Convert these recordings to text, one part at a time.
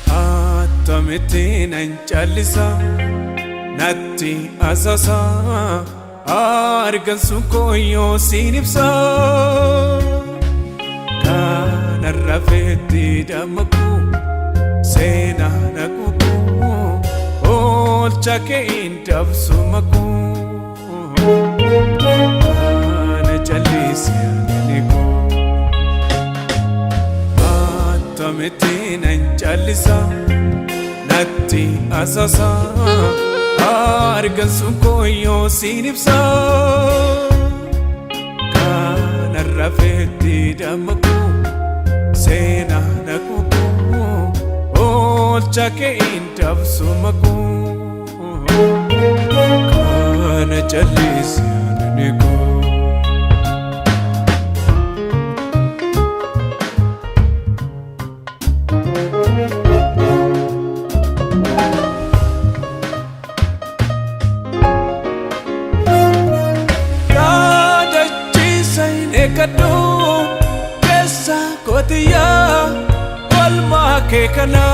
Attamitti nan callisa, natti asasa, argan sun kooyyoo siin ibsa. Kanarra feetti dammaqu, seenaa naquuqu, oolcha kee hin dabsu maqu. Kana callise ani koo. Attamitti nan callisa, natti asasa, argan sun kooyyoo siin ibsa. Kanarra feetti dammaqu, seenaa naquuqu, oolcha kee hin dabsu maqu. Kana callise ani koo. Yaadachiisa hin eeggadhu keessa kootiyyaa olmaa kee kana.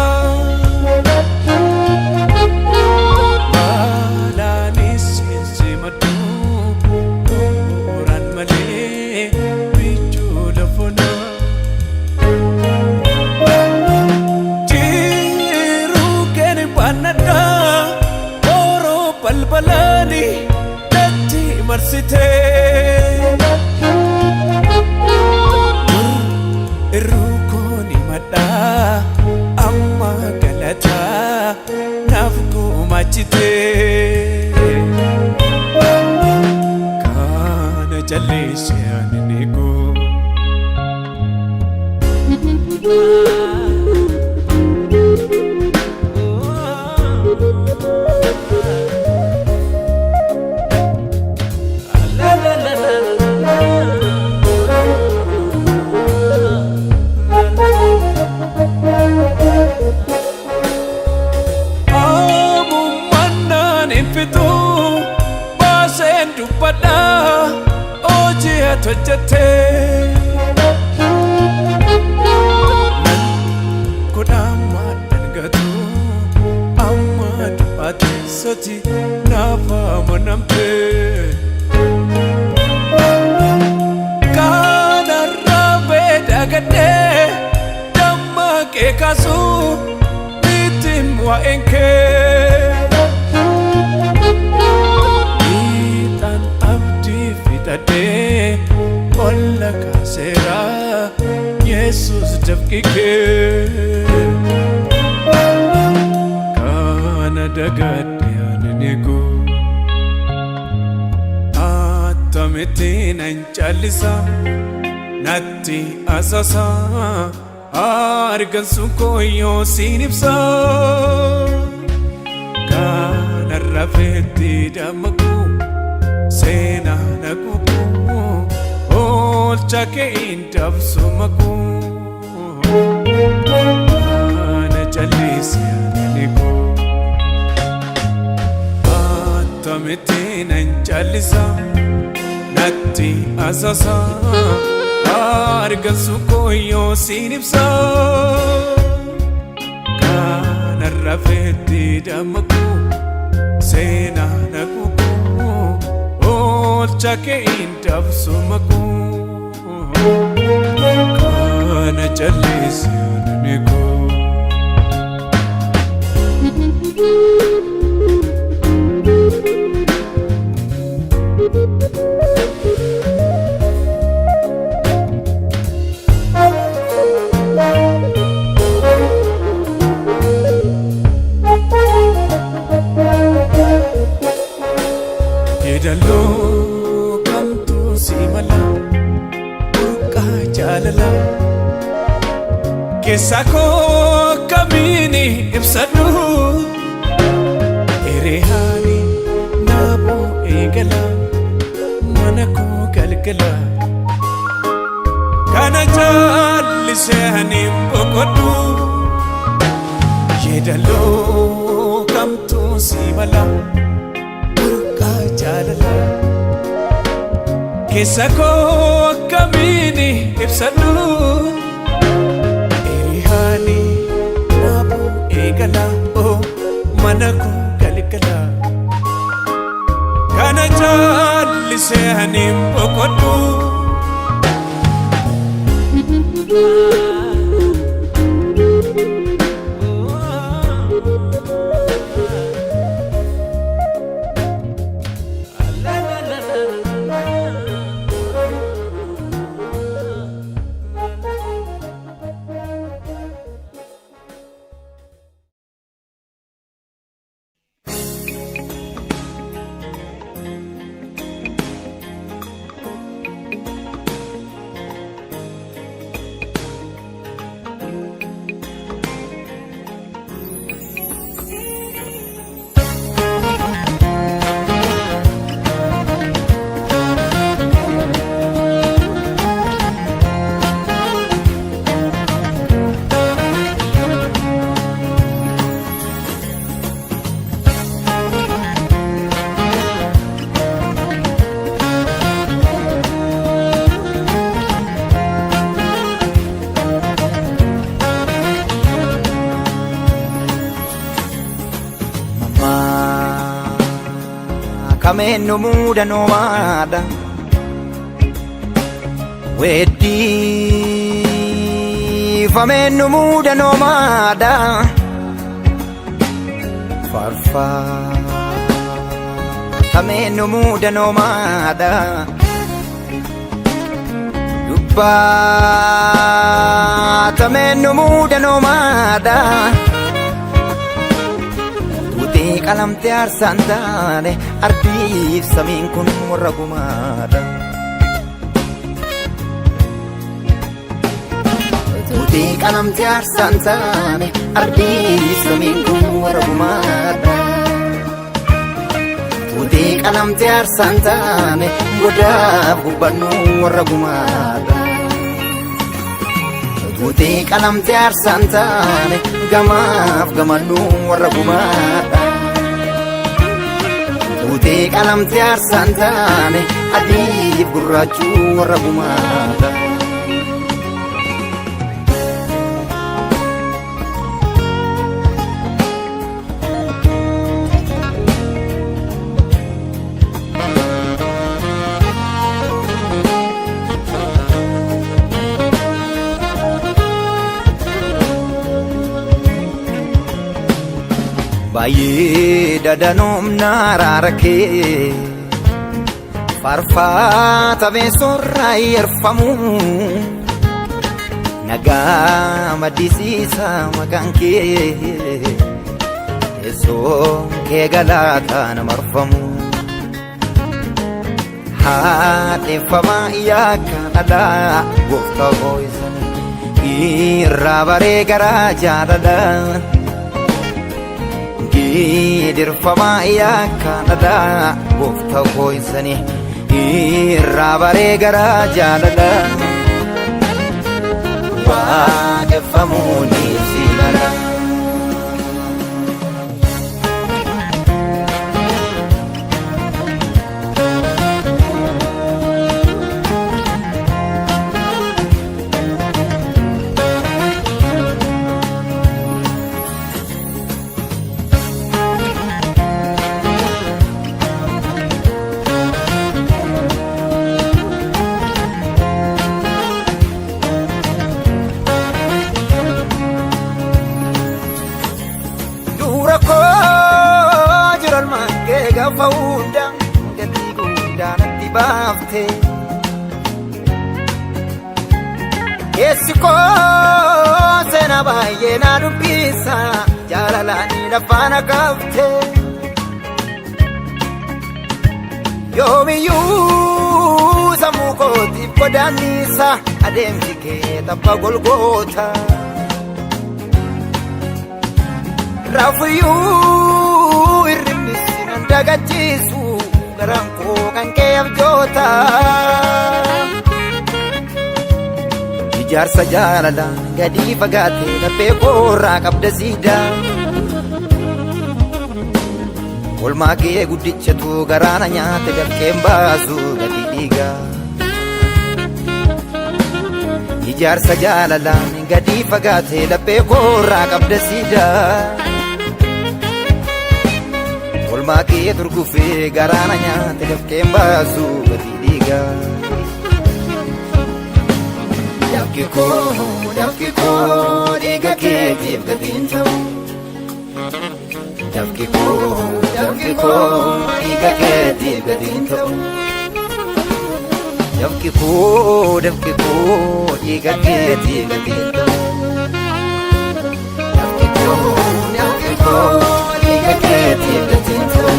Balaanis hin simadhu bu'uuraan malee michuu lafoona. Jiruu keen baannadhaa booroo balbalaani natti marsitee. Irruu koon himadhaa amma galataa naaf gumaachitee. Kana callise ani ni koo. Amummaan hin fixu baaseen dubbadhaa hojii ati hojjettee. Nan godhama dangatu amma du'aa keessatti naaf amanamtee. Kanarraa beedagadhee dammaqee kaasuu ittiin waa'een kee. Fiixaan abdii fixadhee olla kaaseera Yesus dafqi kee. Kana dagadhe ani ni koo. Attamitti nan callisa, natti asasa, argan sun kooyyoo siin ibsa. Kanarra feetti dammaqu, seenaa naquuqu, oolcha kee hin dabsu maqu. Kana callise ani koo. Attamitti nan callisa, natti asasa, argan sun kooyyoo siin ibsa. Kanarra feetti dammaqu, seenaa naquuqu, oolcha kee hin dabsu maqu. Kana callise ani koo. Yeedaloo kamtu si mala burqaa jaalala keessa koo kamiin ibsadhu hiriyaani naaboo eegala mana koo galgala kana jaallisee ani boqodhu yeedaloo kamtu si mala burqaa jaalala keessa koo akkamiin ibsadhu hiriyaani naaboo eegala oh, mana koo galgala kana jaallisee ani boqodhu. Kameennu muudanoomaadha. Weeddiifameennu muudanoomaadha. Farfaatameennu muudanoomaadha. Dubbaatameennu muudanoomaadha. Tuutee qalamtee aarsaan taane ardiif samiin kun warra gumaadha. Tuutee qalamtee aarsaan taane ardiif samiin kun warra gumaadha. Tuutee qalamtee aarsaan taane godaaf gubbannu warra gumaadha. Tuutee qalamtee aarsaan taane gamaaf gamannu warra gumaadha. Tuutee qalamtee aarsaan taane adiif gurraachuu warra gumaadha. Baay'ee dadanoomna araara kee farfaatamee sorraa yerfamu nagaa maddisiisa maqaan kee teessoon kee galaataan marfamu haadheeffamaa yakka dhalaa gooftaa koo irraa baree garaa jaalalaa. Gidirfamaa yakka dhadhaa gooftaa koo isanii irraa baree garaa jaalala. Waaqeffamuun si mala. Dura koo jiran maangee gaafa hunda gatii guddaa natti baafte. Keessi koo seenaa baay'ee na dubbisa jaalalaan lafaana kaafte. Yoomiyyuu sammuu kootiif godaannisa adeemsi kee tabba golgoota. Raafuyyuu hirribni sinan dagachiisu garaan koo kan kee abjoota. Ijaarsa jaalala gadi fagaatee laphee koorraa qabda siidaa. Olmaa kee guddichatu garaana nyaate dafqeen baasu gadi dhiigaa. Ijaarsa jaalalaan gadi fagaatee laphee koorraa qabda siidaa. Olmaa kee turgufee garaana nyaate dafqeen baasu gadi dhiigaa. Dafqi koo dafqi koo dhiiga keetiif gatiin ta'u. Dafqi koo dafqi koo dhiiga keetiif gatiin ta'u. Dafqi koo dafqi koo dhiiga keetiif gatiin ta'u. Dafqi koo dafqi koo dhiiga keetiif gatiin ta'u.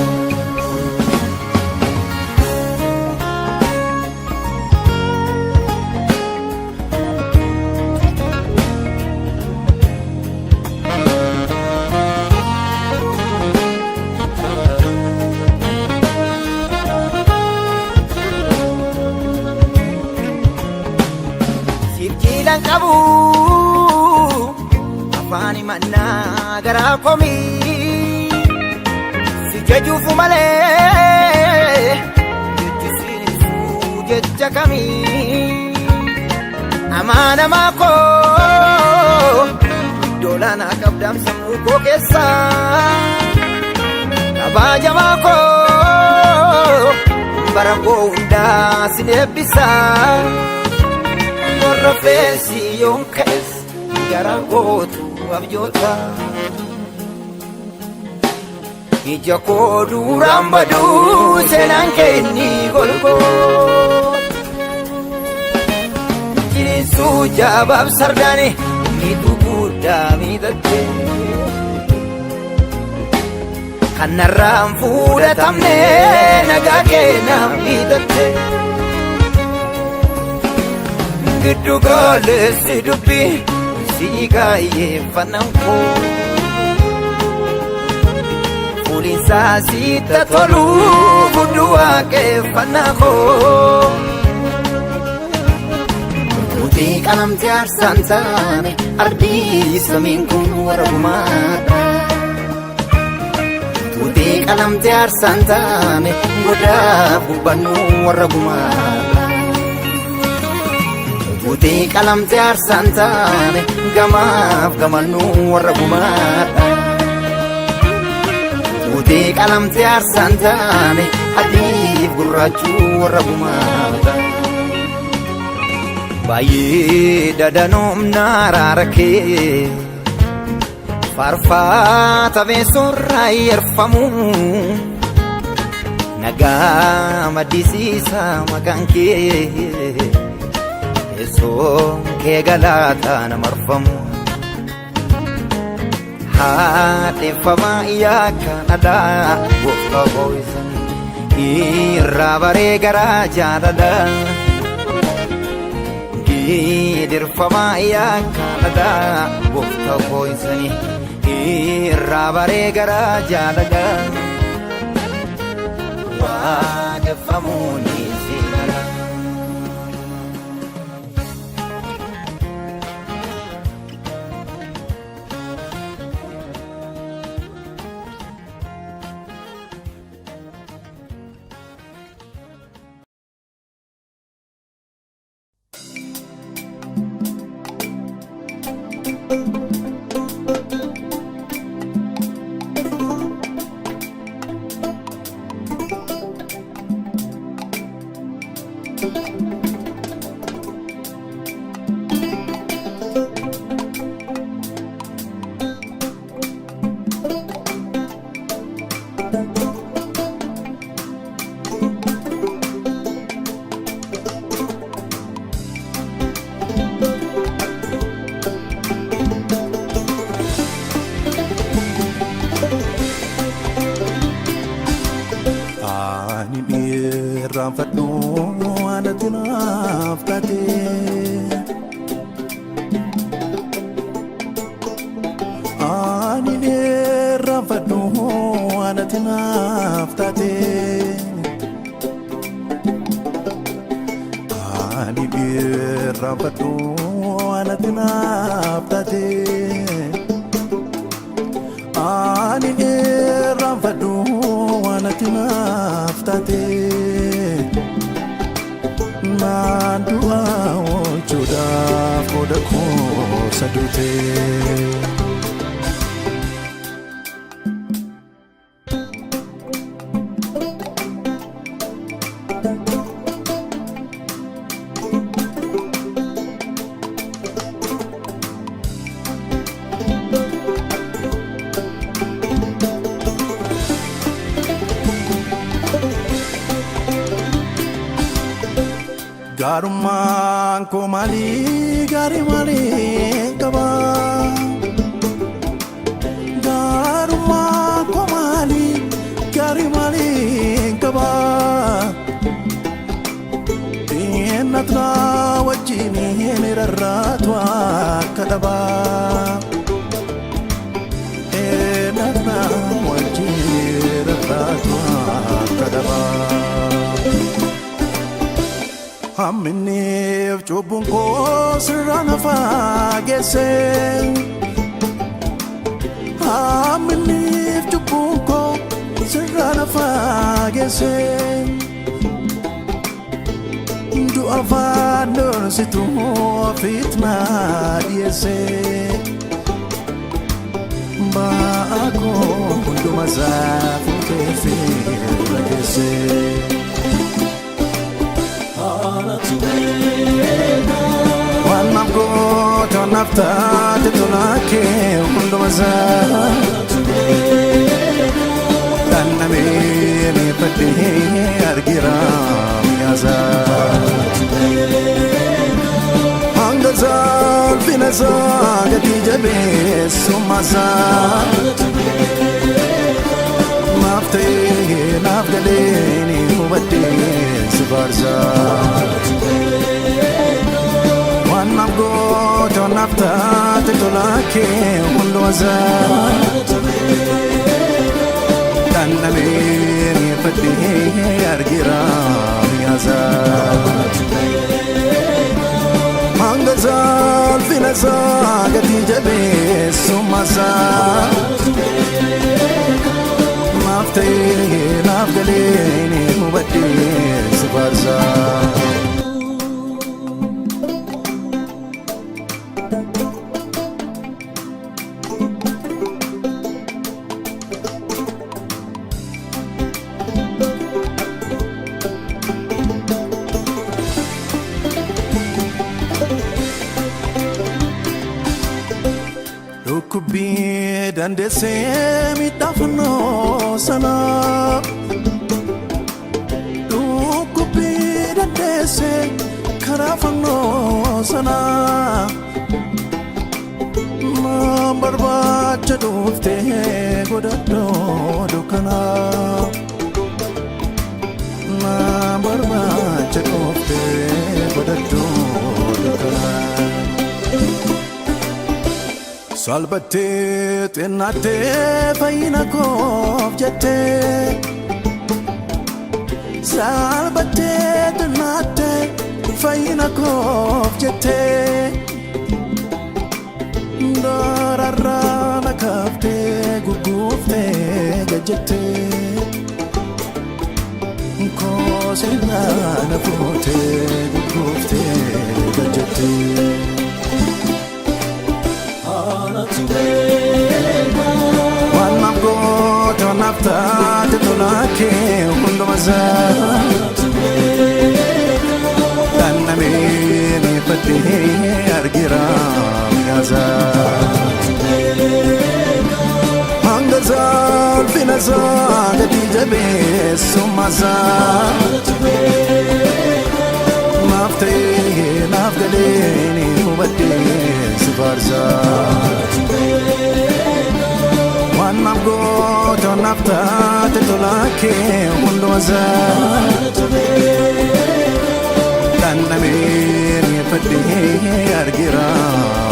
Siif jiilan qabu afaan himannaa garaa komii si jajuuf malee jechi siin ibsu jecha kamii amaanamaa koo iddoo laanaa qabdaam sammuu koo keessaa kabajamaa koo bara koo hundaa sin eebbisaa. Warra feesi yoon ka'es gara kootu abjoota. Ija koo duraan baduu seenaan kee inni golgoo. Jiriinsuu jabaaf sardaani miidhuu guddaa miidhagdee. Kanarraan fuudhatamne nagaa kee naaf miidhagdee. Giddu galeessi dubbii si kaayyeeffannaan koo. Fuuliinsaa sitta tolu hudduu waaqeffannaa koo. Nuti qalamtee aarsaan taane ardii samiin kun warabumaadha. Tuutii qalamtee aarsaan taane godaaf gubbannu warra gumaadha. Tuutii qalamtee aarsaan taane gamaaf gamannu warra gumaadha. Tuutii qalamtee aarsaan taane adiif gurraachuu warra gumaadha. Baay'ee dadanoomna araara kee faarfaata beesorraa yerfamu nagaa maddisiisa maqaan kee teessoon kee galaataa namarfamu haadheeffamaa yakkaan alaa gooftaa boo'isan irraa baree garaa jaalalaa. Gidirfamaa yakkaan alaa gooftaa boo'isanii irraa baree garaa jaalalaa. Waaqeffamuun si mala. Ani irraanfadhu anatti naaf taate. Ani irraanfadhu anatti naaf taate. Ani irraanfadhu anatti naaf taate. Ani irraanfadhu anatti naaf taate. Naan du'a oolchuudhaaf qooda koo saduute. Gaarummaan koo maalii gaarii maalii qaba? Gaarummaan koo maalii gaarii maalii qaba? Xinnatna wajjin rarraatu akka dhabaa. Xinnatna wajjin rarraatu akka dhabaa. Hamminniif cubbuun koo sirraa na fageesse. Hamminniif cubbuun koo sirraa na fageesse. Du'a afaan dhoorsitu ofiit na dhiyeesse. Ba'aa koo hunduma isaa fuutee fi irra geesse. Waan naaf goote waan naaf taate tolaa kee hunduma isaa. Dhandhamee mi'eeffadhee argeera mi'aasaa. Hanga isaa ulfina isaa gadi jabeessummaa isaa. Naaf ta'ee naaf galee ni hubadhee si faarsaa. Waan naaf goote waan naaf taate tolaa kee hunduma isaa. Dhandhamee mi'eeffadhee argeera mi'aasaa. Hanga isaa ulfina isaa gadi jabeessummaa isaa. Naaf ta'ee naaf galee ni hubadhee si faarsaa. Dhukkubbii dandeessee miidhaa fannoo sana. Dhukkubbii dandeessee karaa fannoo sana. Naan barbaacha dhuftee godhadhoo dukkana. Naan barbaacha dhuftee godhadhoo dukkana. Salphattee xinnaattee fayyina koof jettee. Salphattee xinnaattee fayyina koof jettee. Dararraa na kaaftee gurguuftee gajjettee. Koosirraa na fuutee gurguuftee gajjettee. Waan naaf goote waan naaf taate tolaa kee hunduma isaa. Dhandhamee mi'eeffadhee argeera mi'aasaa. Hanga isaa ulfina isaa gadi jabeessummaa isaa. Naaf ta'ee naaf galee ni hubadhee si faarsaa. Waan Waan naaf goote waan naaf taate tolaa kee hundumasaa. Dhandhamee mi'eeffadhee argeera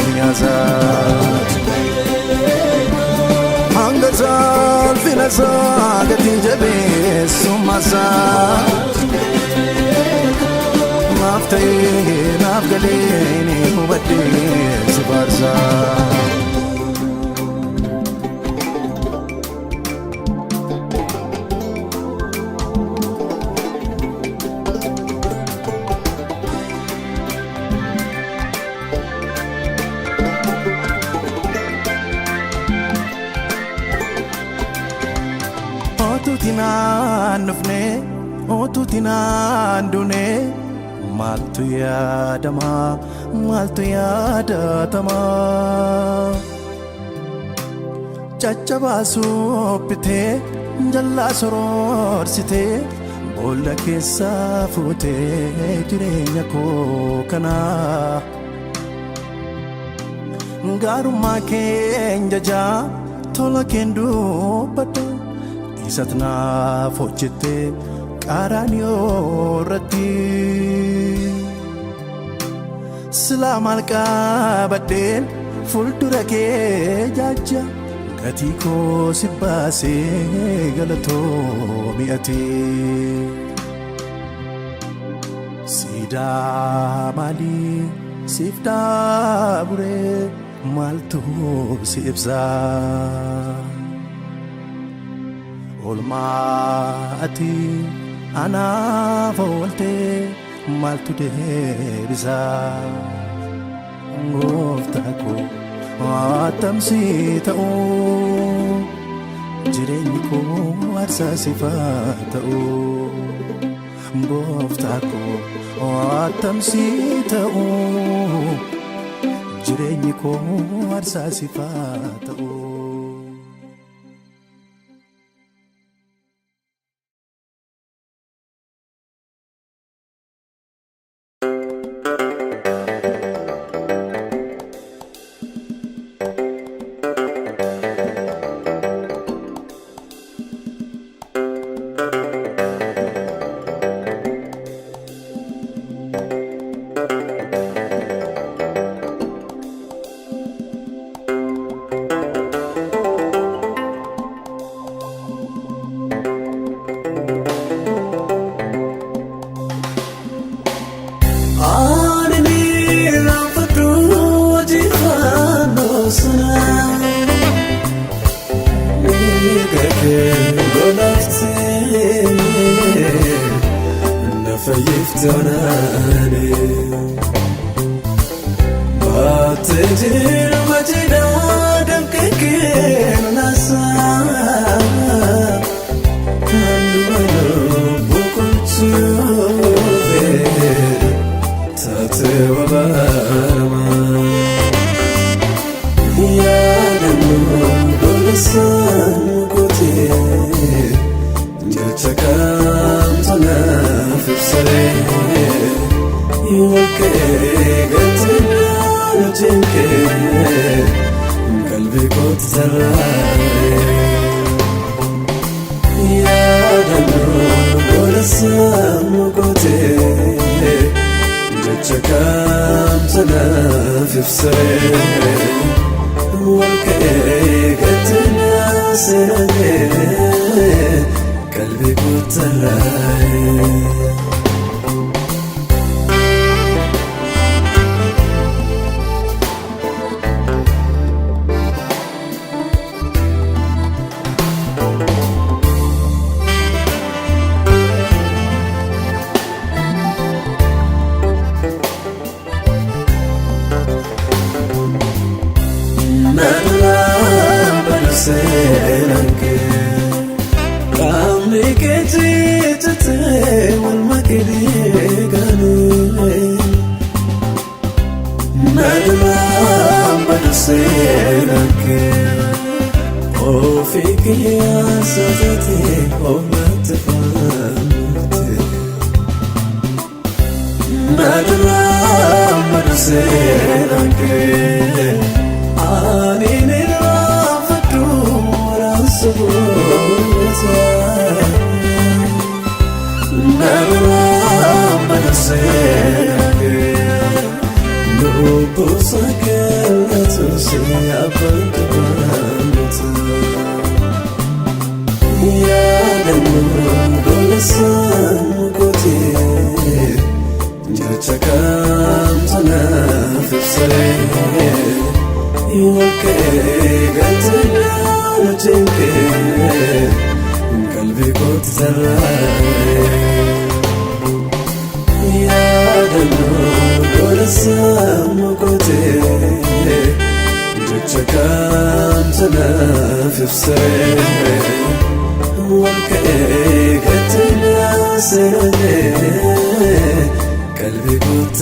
mi'aasaa. Hanga ulfina isaa gatiin jabeessummaa. Naaf ta'ee naaf galee ni hubadhee si faarsaa. Otuuti naan dhufne, otuuti naan duune, maaltu yaadama, maaltu yaadatama? Caccabaa suphitee, jalaa soroorsitee, boolla keessaa fuutee jireenya koo kanaa. Gaarummaa keen jajaa, tola keen dubbadha. Isat naaf hojjette Qaraaniyoo irratti. Silaa maal qabadheen fuuldura kee jaajja, gatii koo si baasee galatoomi ati. Siidaa maalii siif dhaaburee, maaltu si ibsaa? Oolmaa ati anaaf ooltee maaltu deebisaa? Gooftaa koo, attamsi ta'u, jireenyi koo aarsaa sifaa ta'u. Gooftaa koo, attamsi ta'u, jireenyi koo aarsaa sifaa ta'u. Ani irraanfadhu hojii fannoo sana. Dhiiga kee lolaaftee na fayyifte anaani. Baattee jirma jiidhaa danqee kee lolaasaa. Handhuura lubbuu qolchuufee taate wabaaramaa. Yaadannoo lolesaan gootee jecha kamtu naaf ibsaree, walqee gatinaan hojiin kee qalbii kootti tarraa'ee. Yaadannoo lolesaan gootee jecha kamtu naaf ibsaree, walqee gatinaan seenaa qalbii kootti tarraa'ee. Qaamni kee ciccitee wal makee galee. Naduraan badu seenaan kee, ofii kiyyaasa taatee of natti faamte. Naduraan badu seenaan kee, ani irraanfadhu waraabaa. Narraa madasee lubbuu sagalatu si abbaan qabaamte. Yaadannoo gola kootee jecha kamtu naaf ibsee walqee galtee jinkee qalbii kootti tarraa'ee. Yaadannoo gola kootee jecha kamtu naaf ibsee. والكأي قتل سنة قلبي قلت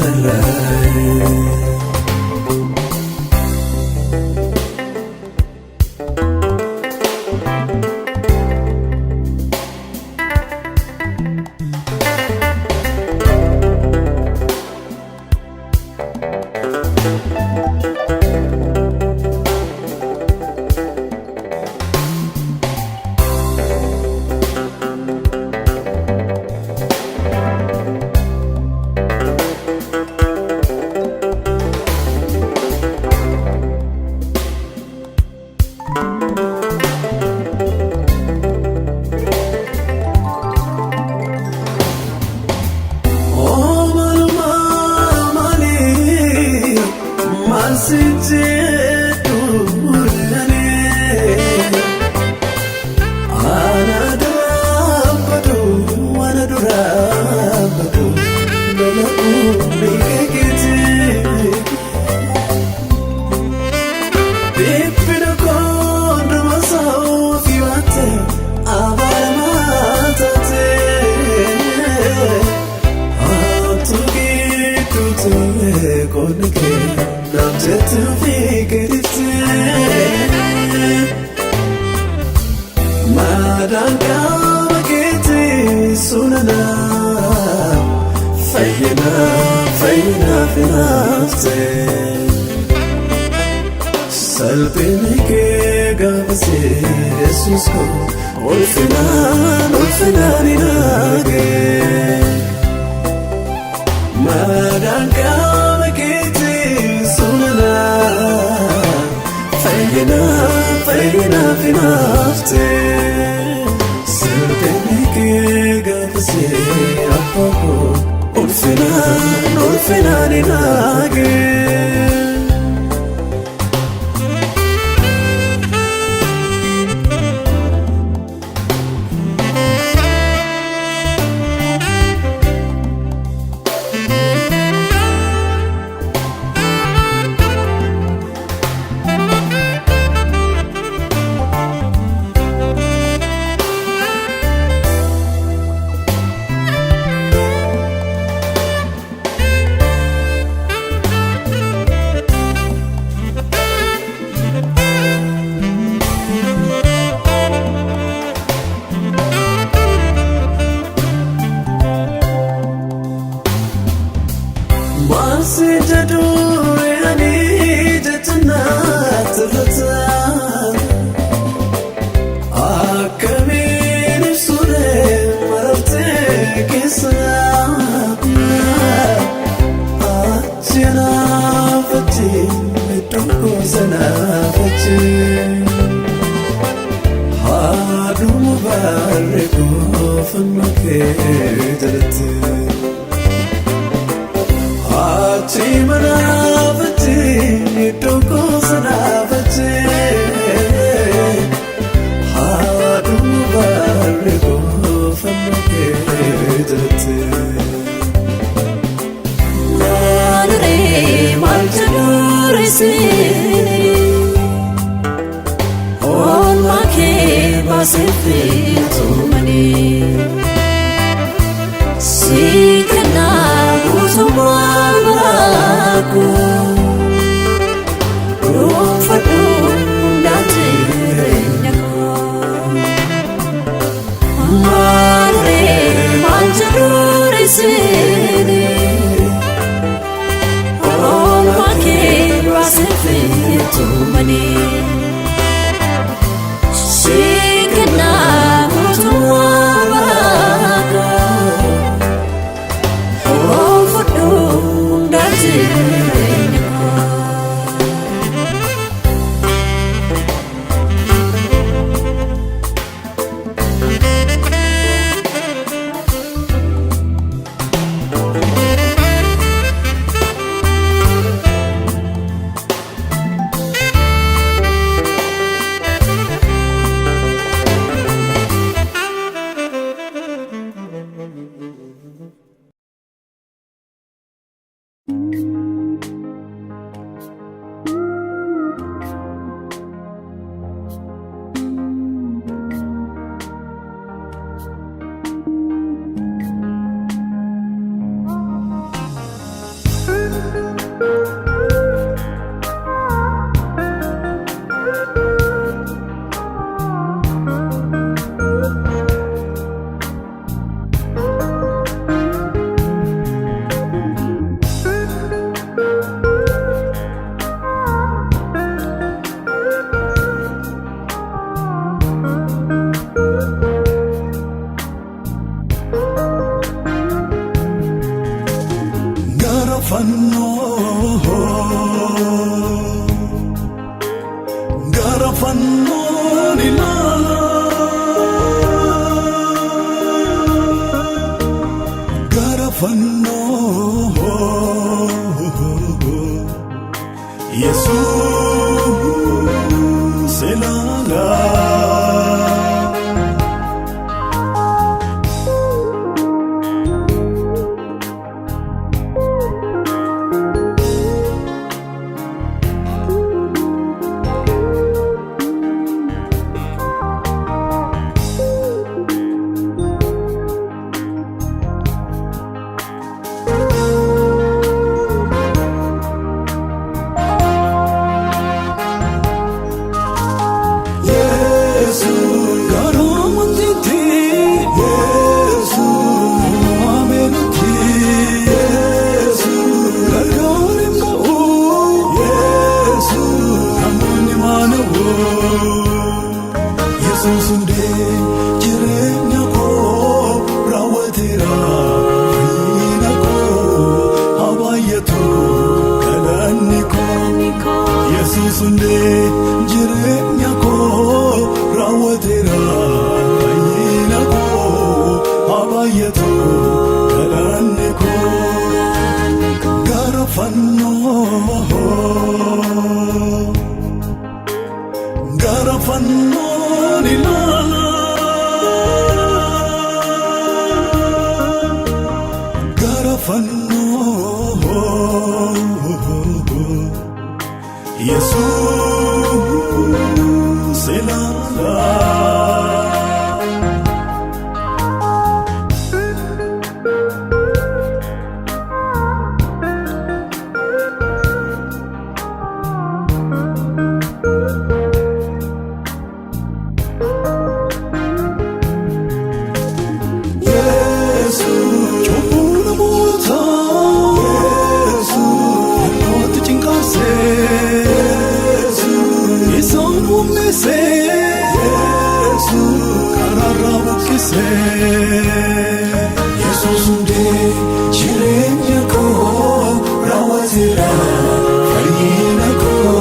She can not go to Fannoo, gara fannoon ilaala. Gara fannoo, Yesuus ilaala. Yesuus hundee jireenya koo raawwateera, fayyina koo haa baay'atu galanni koo. Yesuus hundee jireenya koo raawwateera, fayyina koo haa baay'atu galanni koo. Gara fannoo, gara fannoon ilaala. Gara fannoo, Yesuus ilaala. Cubbuu namootaa fannootti cinqaasee, isaan humneessee karaarraa buqqisee. Yesuus hundee jireenya koo raawwateera, fayyina koo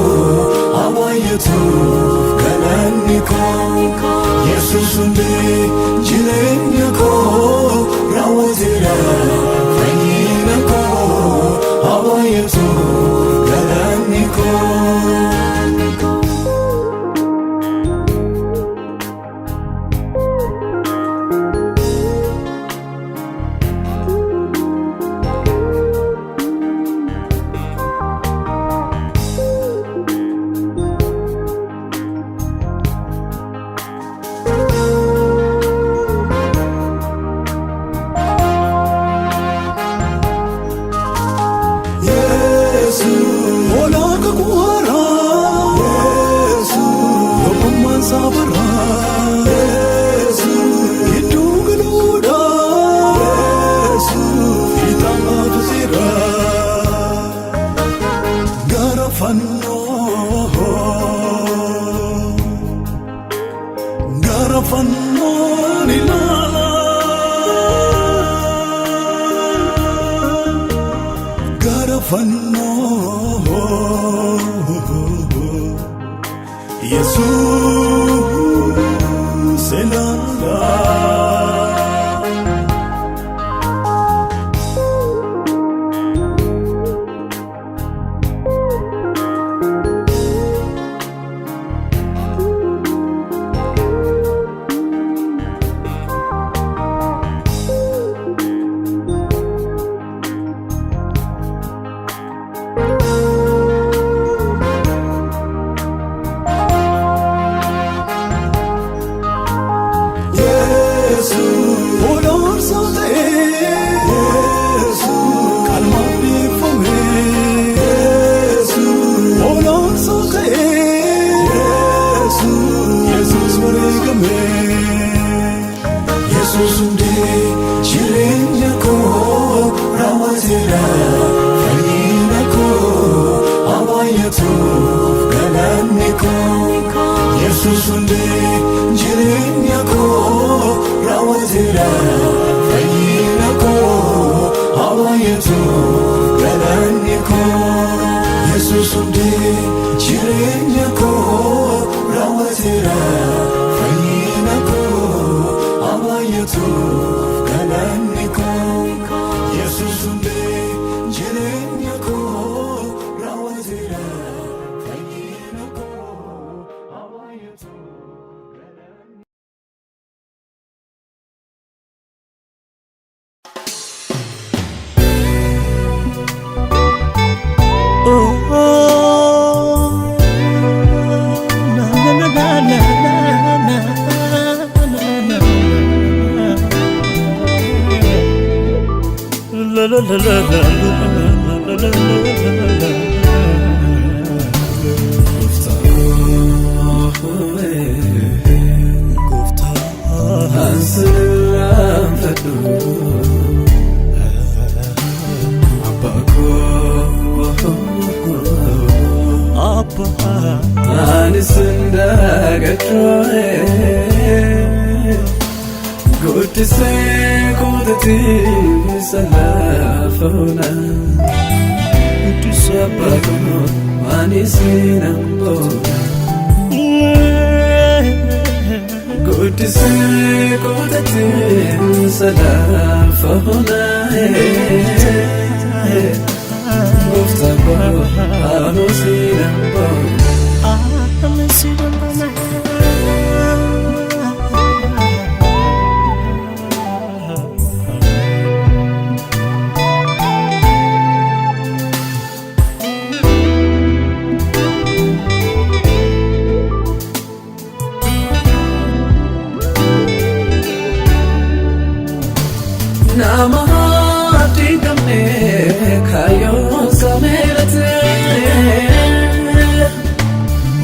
haa baay'atuuf galanni koo. Yesuus hundee jireenya koo raawwateera, fayyina koo haa baay'atuuf galanni koo. Hoolaa kakuu haaraa, tokkummaan saafaraa, gidduu galuudha, fiixaan baafisiira. Gara fannoo, gara fannoon ilaala. Gara fannoo, Yesuus ilaala. Hoolaarsaa ta'ee qalmaaf dhiifame. Hoolaarsaa ta'ee Yesuus wareegame. Yesuus hundee jireenya koo raawwateera, fayyina koo haa baay'atuuf galanni koo. Yesuus hundee jireenya koo raawwateera, fayyina koo haa baay'atuuf galanni La la la la la la la la la. Guddisee kootatii salaafona. Guddisee abbaa koo ani seenan boona. Guddisee kootatii salaafona. Gooftaa koo ani seenan boona. Ani seenan boona. Nama dingamne kaayyoon sameerate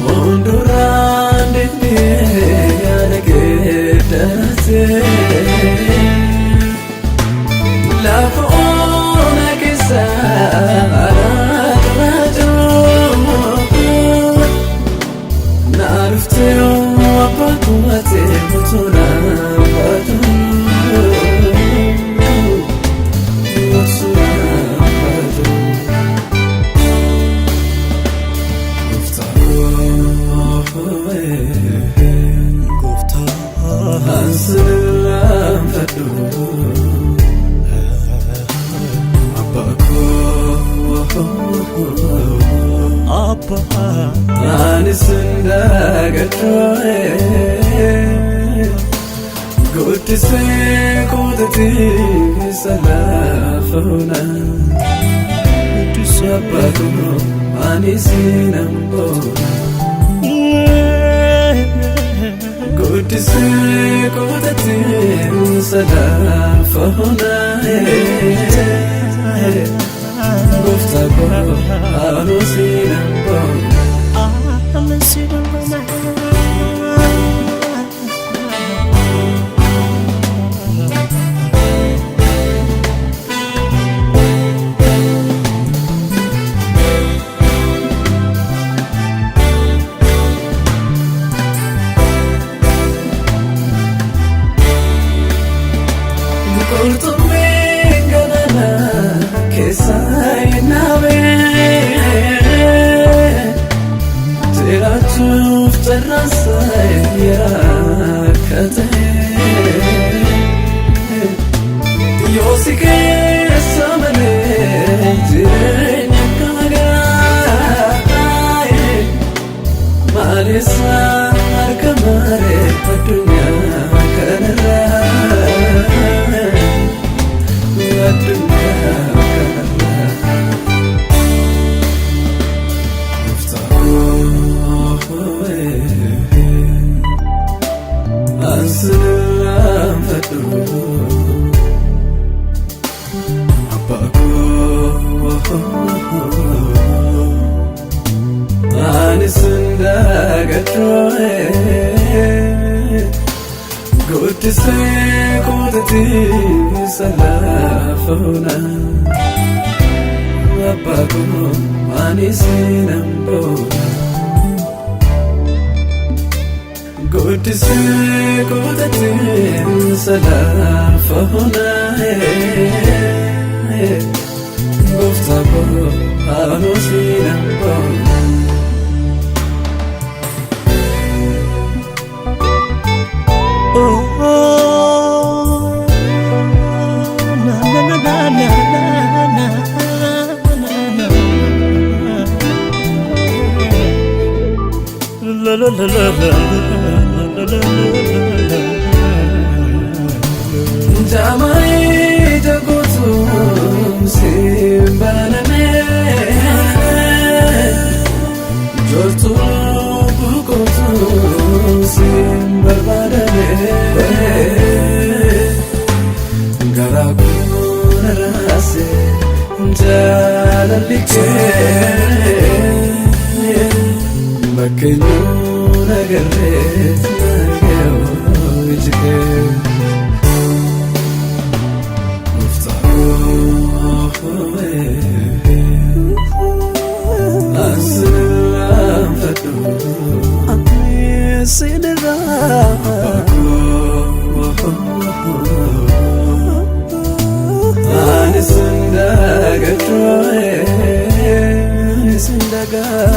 hunduraan deemee yaada geeddarate lafa ona keessa alaabaa jiru na dhuftee abbaa kumatee mutuunaan baatu. Guddisee kootatii salaafona. Guddisee abbaa koo ani seenan boona. Guddisee kootatii salaafona. Gooftaa koo ani seenan boona. Ani seenan boona. Qurxummiin galaanaa keessa hin dhaabee jiraachuuf carraansa rakkate. Yoo si keessa malee jireenya gaagaa'e maalessa harka malee addunyaa kanarraa. Guddisee kootatii salaafona. Abbaa koo ani seenan boona. Guddisee kootatii salaafona. Gooftaa koo ani seenan boona. Oh, oh, na na na na na na na na. La la la la la la la la. Jaama'ee jaguutu simbanamee Jortuu bukuutu simbarbaadamee Garaa koo na raase jaalalli kee bakka eenyuu na garreet na ga'oo iji kee.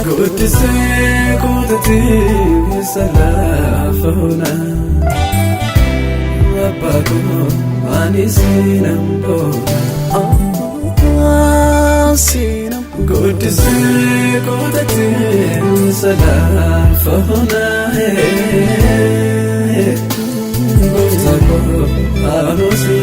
Guddisee kutatee salaafoona. Abbaa koo ani sinan boona. Guddisee kutatee salaafoona. Gooftaa koo ani sinan.